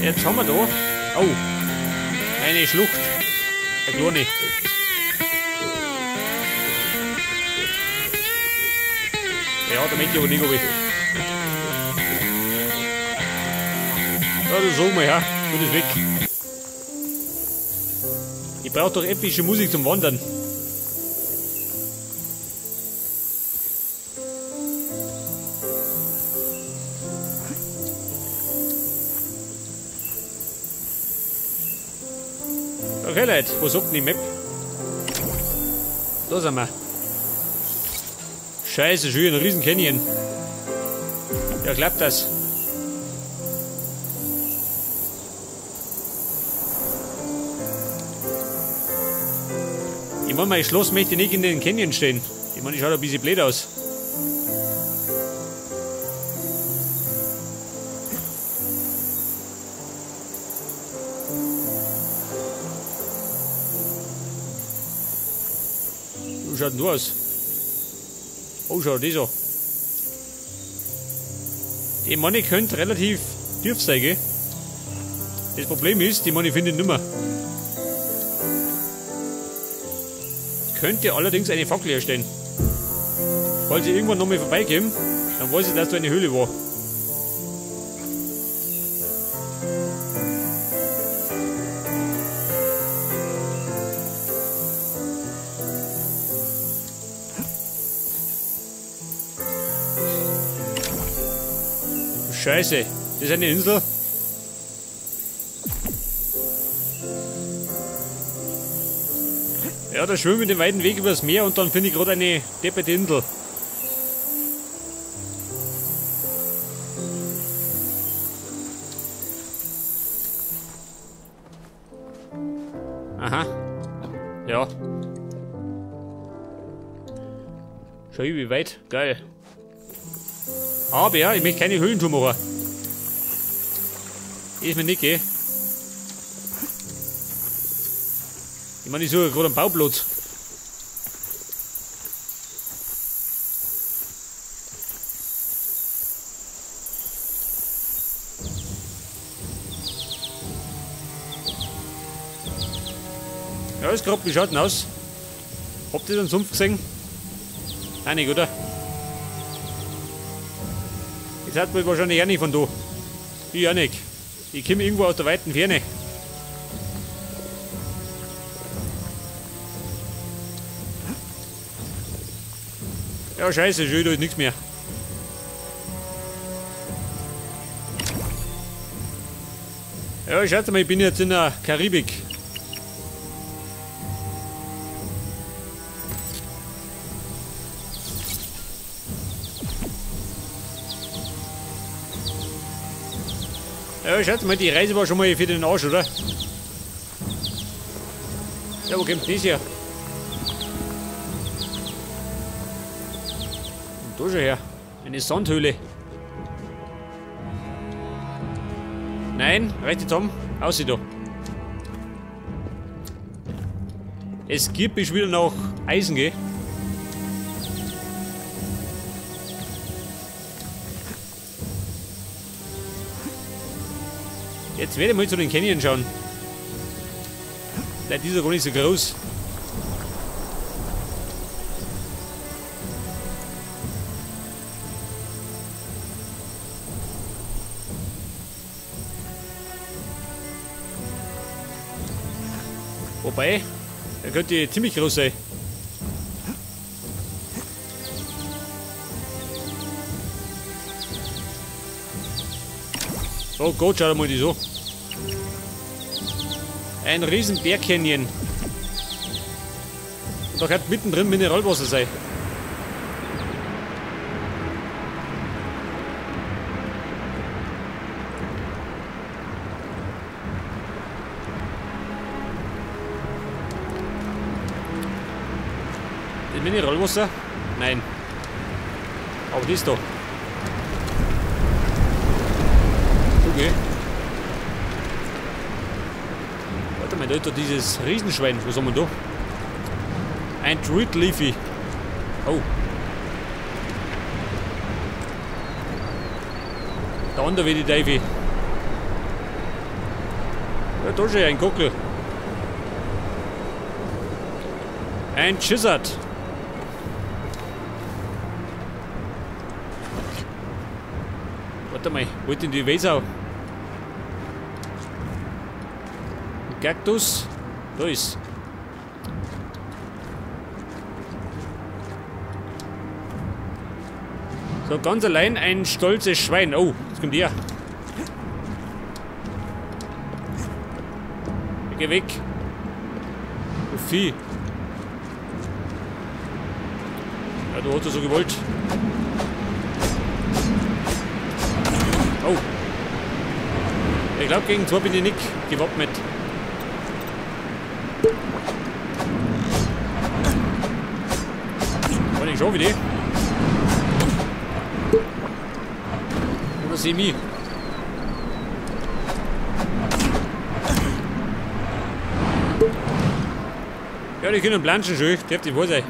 Jetzt haben wir da. Oh. Eine Schlucht. Eine kleine. Ja, da möchte ich aber nicht runter. Ja, das sag mal her. Gut ist weg. Ich brauche doch epische Musik zum Wandern. Okay, Leute, wo sagt denn die Map? Da sind wir. Scheiße, schon ein riesen Canyon. Ja, klappt das? Ich meine, mein Schloss möchte nicht in den Canyon stehen. Ich meine, ich schaue ein bisschen blöd aus. Wie schaut denn du aus? Oh, schau das an. Die Money könnte relativ tief sein, gell? Das Problem ist, die Money findet nicht mehr. Könnte allerdings eine Fackel herstellen. Falls ich irgendwann nochmal vorbeikomme, dann weiß ich, dass da eine Höhle war. Scheiße, das ist eine Insel. Ja, da schwimme ich den weiten Weg übers Meer und dann finde ich gerade eine depperte Insel. Aha. Ja. Schau ich, wie weit. Geil. Aber ja, ich möchte keine Höhlentour machen. Ist mir nicht, gell? Ich meine, ich suche gerade einen Bauplatz. Ja, ist gerade, wie schaut denn aus? Habt ihr den Sumpf gesehen? Nein, nicht, oder? Jetzt hat man wahrscheinlich auch nicht von da. Ich auch nicht. Ich komme irgendwo aus der weiten Ferne. Ja, scheiße, schön, da ist nichts mehr. Ja, schaut mal, ich bin jetzt in der Karibik. Ja, schaut mal, die Reise war schon mal für den Arsch, oder? Ja, wo kommt das her? Und da schon her. Eine Sandhöhle. Nein, reicht jetzt um. Aussieht da. Es gibt mich wieder nach Eisen, gell? Jetzt werde ich mal zu den Canyon schauen. Vielleicht ist er gar nicht so groß. Wobei, er könnte ziemlich groß sein. Oh Gott, schau mal die so. Ein riesen Bergcanyon. Und da kann mittendrin Mineralwasser sein. Das Mineralwasser? Nein. Aber das da. Okay. Warte mal, da ist doch dieses Riesenschwein. Was haben wir da? Ein Druid Leafy. Oh. Da andere wie die Davy. Ja, da schon ein Gockel. Ein Schissert. Warte mal, wo ist denn die Wesau? Ein Kaktus. Da ist. So, ganz allein ein stolzes Schwein. Oh, jetzt kommt der. Geh weg. Du Vieh. Ja, du hast das so gewollt. Oh. Ich glaube, gegen zwei bin ich nicht gewappnet. War nicht schon wieder? Oder sie mich? Ja, die können planschen schon, dürfte die wohl sein.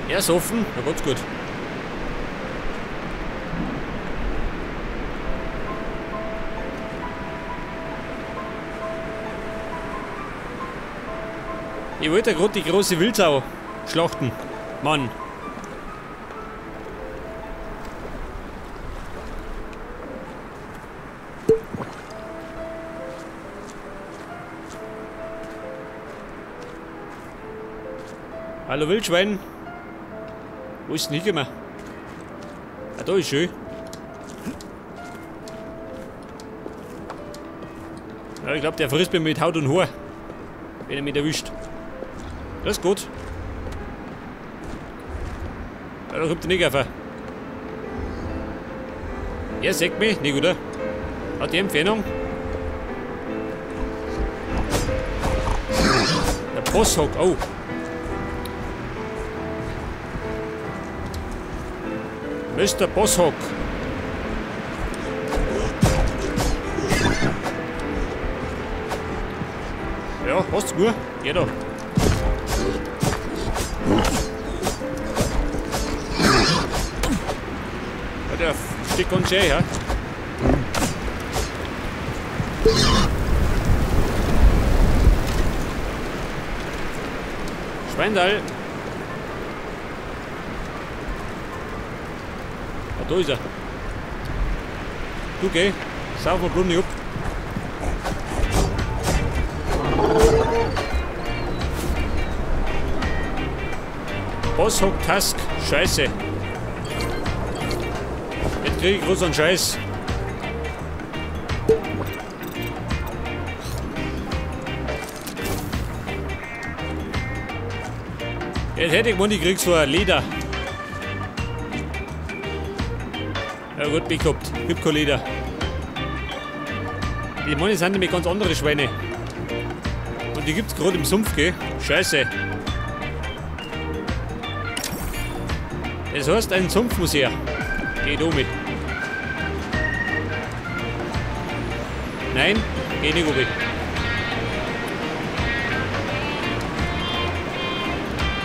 Er ist offen, na ganz gut. Ich wollte ja gerade die große Wildsau schlachten. Mann. Hallo Wildschwein. Wo ist denn hingekommen? Ah, da ist schön. Ja, ich glaube, der frisst mich mit Haut und Haar. Wenn er mich erwischt. Das ist gut. Ja, da kommt der nicht auf. Er sägt mich, nicht, oder? Hat die Entfernung? Der Bosshock, oh. Mr. Bosshock. Ja, passt gut. Geh da. Ja, der steht ganz schön, ja. Schweindal. Da ist er. Du geh, sauf mal Blumen nicht ab. Bosshock Tusk, Scheiße. Jetzt krieg ich groß einen Scheiß. Jetzt hätte ich gewonnen, ich krieg so ein Leder. Ja gut, Pech gehabt. Gibt kein Leder. Die meine sind nämlich ganz andere Schweine. Und die gibt's gerade im Sumpf, gell? Scheiße. Das heißt, ein Sumpf muss her. Geht um mich. Nein, geht nicht um mich.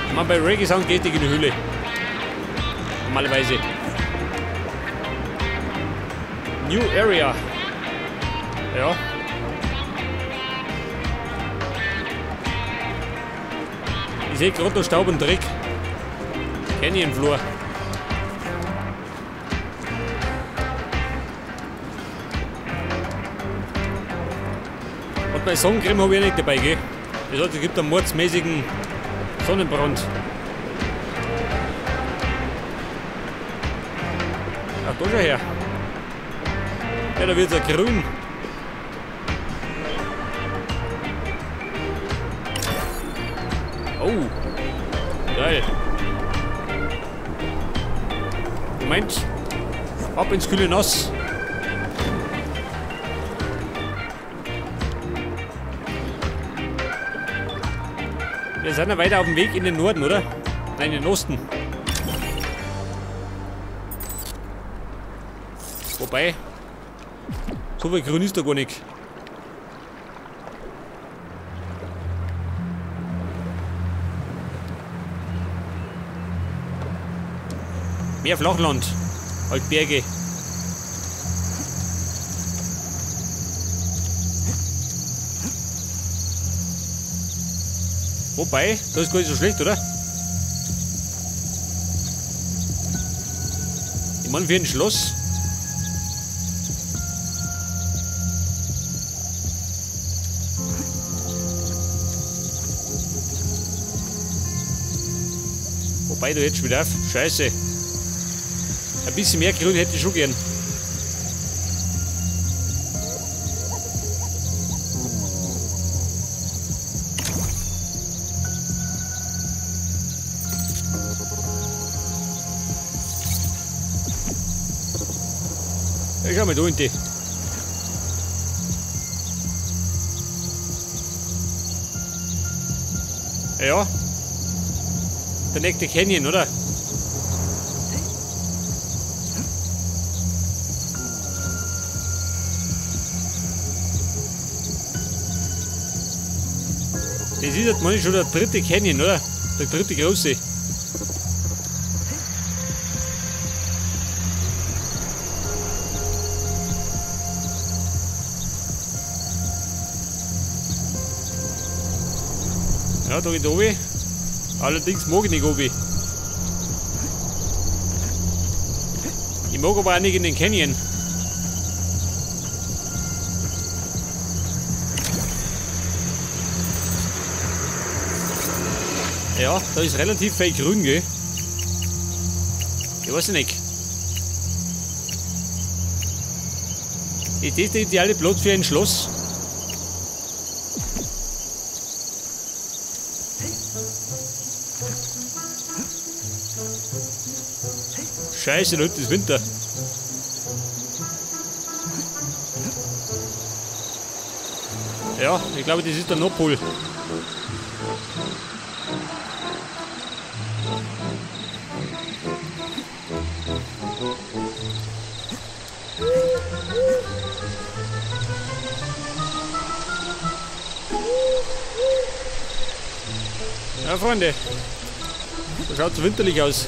Ich meine, bei Reggae Sound geht die in die Höhle. Normalerweise. New Area. Ja. Ich sehe gerade noch Staub und Dreck. Canyon Floor. Und bei Sonnencreme habe ich nicht dabei, gell? Das heißt, es gibt einen mordsmäßigen Sonnenbrand. Ach, da schau her. Ja, da wird's ja grün. Oh. Geil. Moment. Ab ins kühle Nass. Wir sind ja weiter auf dem Weg in den Norden, oder? Nein, in den Osten. Wobei, so viel grün ist da gar nicht. Mehr Flachland als Berge. Wobei, das ist gar nicht so schlecht, oder? Ich meine, für ein Schloss. Wobei, du jetzt schon wieder auf. Scheiße. Ein bisschen mehr Grün hätte ich schon gern. Ja, schau mal da hinten. Ja. Der nächste Canyon, oder? Das ist jetzt mal schon der dritte Canyon, oder? Der dritte große. Ja, da geht oben. Allerdings mag ich nicht oben. Ich mag aber auch nicht in den Canyon. Ja, da ist relativ viel grün, gell? Ich weiß nicht. Ist das der ideale Platz für ein Schloss? Scheiße, da hinten ist Winter. Ja, ich glaube, das ist der Nordpol. Ja, Freunde, da schaut es winterlich aus.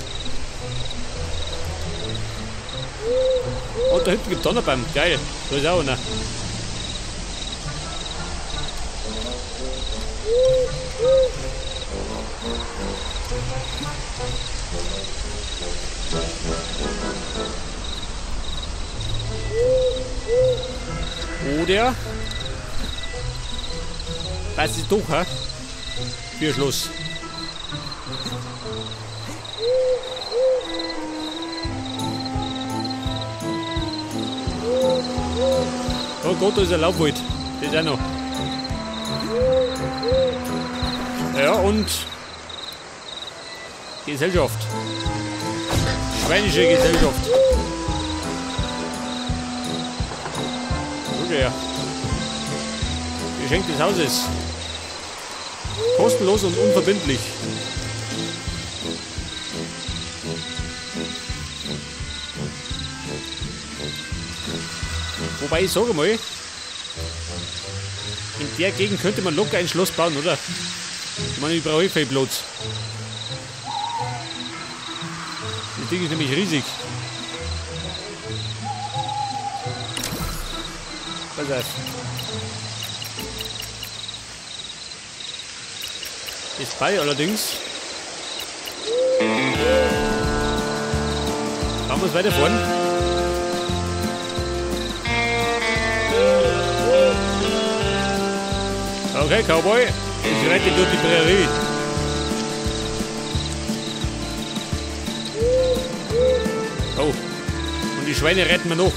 Oh, da hinten gibt es Donnerbaum. Geil, da ist auch einer. Oder? Was ist doch, hä? Für Schluss. Oh Gott, da ist ein Laubwald. Das ist auch noch. Ja, und Gesellschaft. Schweinische Gesellschaft. Okay, ja. Geschenk des Hauses. Kostenlos und unverbindlich. Wobei ich sage mal, in der Gegend könnte man locker ein Schloss bauen, oder? Ich meine, ich brauche eh viel Platz. Das Ding ist nämlich riesig. Pass auf. Ist bei allerdings. Fahren wir es weiterfahren? Okay, Cowboy, ich reite durch die Prärie. Oh, und die Schweine retten wir noch.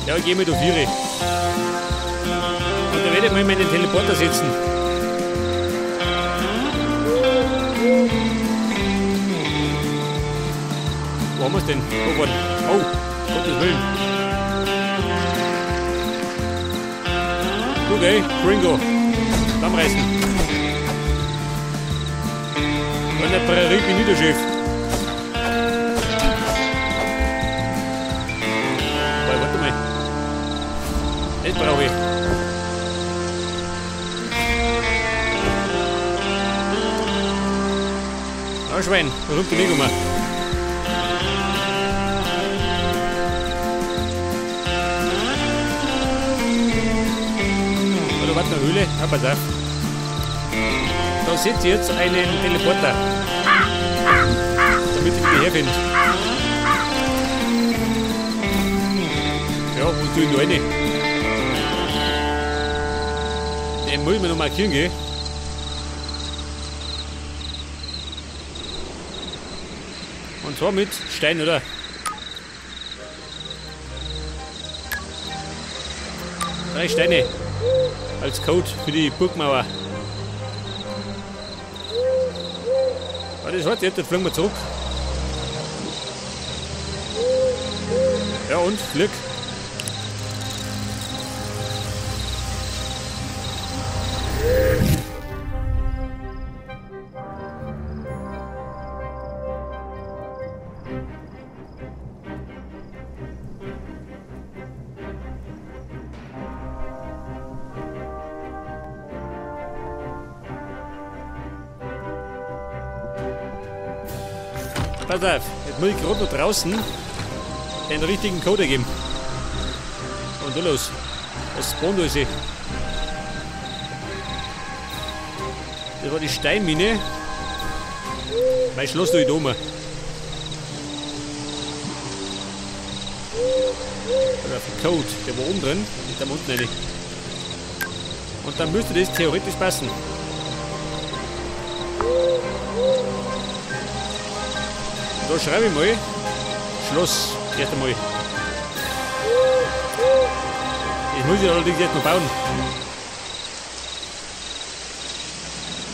Ja, ich gehe mit auf Viere. Und da werde ich mal meinen Teleporter setzen. Wo haben wir es denn? Wo war denn? Oh, Gottes Willen. Okay, Gringo. Zusammenreißen. In der Prärie bin ich der Chef. Warte mal. Das brauche ich. Ah, Schwein, rund die Weg um. Da war eine Höhle. Ah, pass auf. Da seht ihr jetzt einen Teleporter. Damit ich wieder herfinde. Ja, wo tue ich da rein? Den muss ich mir noch markieren gehen. Und zwar mit Stein, oder? 3 Steine als Code für die Burgmauer. Ah, das hat jetzt fliegen wir zurück. Ja und, Glück. Pass auf, jetzt muss ich gerade noch draußen den richtigen Code geben. Und da los. Was spawnt da ist? Das war die Steinmine. Mein Schloss da oben. Code, der war oben drin, nicht am unten rein. Und dann müsste das theoretisch passen. Da schreibe ich mal Schloss erst einmal. Das muss ich allerdings jetzt noch bauen.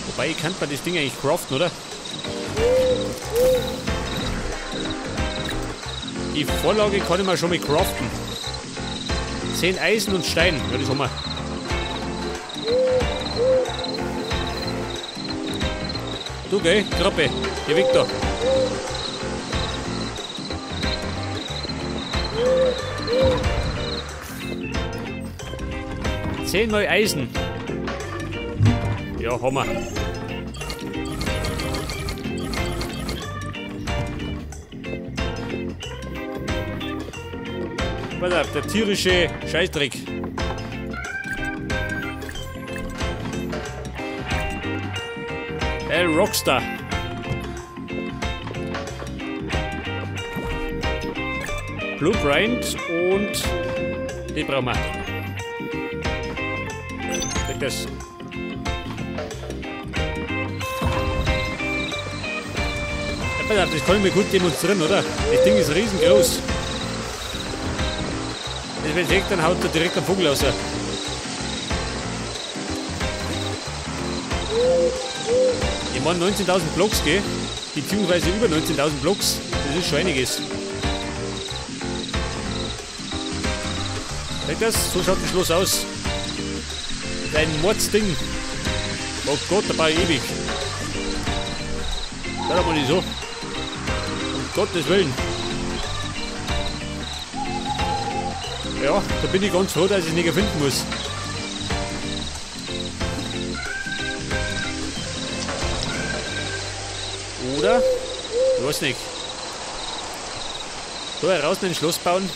Wobei, ich kann man das Ding eigentlich craften, oder? Die Vorlage kann ich mir schon mal craften. 10 Eisen und Stein. Ja, das haben wir. Du, gell? Krappe. Geh weg da. 10 neue Eisen. Ja, haben wir. Pass auf, der tierische Scheißdreck. El Rockstar. Blueprint und die brauchen wir. Krieg das. Ja, pass auf, das kann ich mir gut demonstrieren, oder? Das Ding ist riesengroß. Das, wenn es dann haut er direkt am Vogel raus. Ich meine 19.000 Blocks, gell? Beziehungsweise über 19.000 Blocks. Das ist schon einiges. Seht das? So schaut das Schloss aus. Das ist ein Mordsding. Oh Gott, da war ich ewig. Schau doch mal nicht so. Um Gottes Willen. Ja, da bin ich ganz froh, dass ich es nicht erfinden muss. Oder? Ich weiß nicht. So, heraus ein Schloss bauen.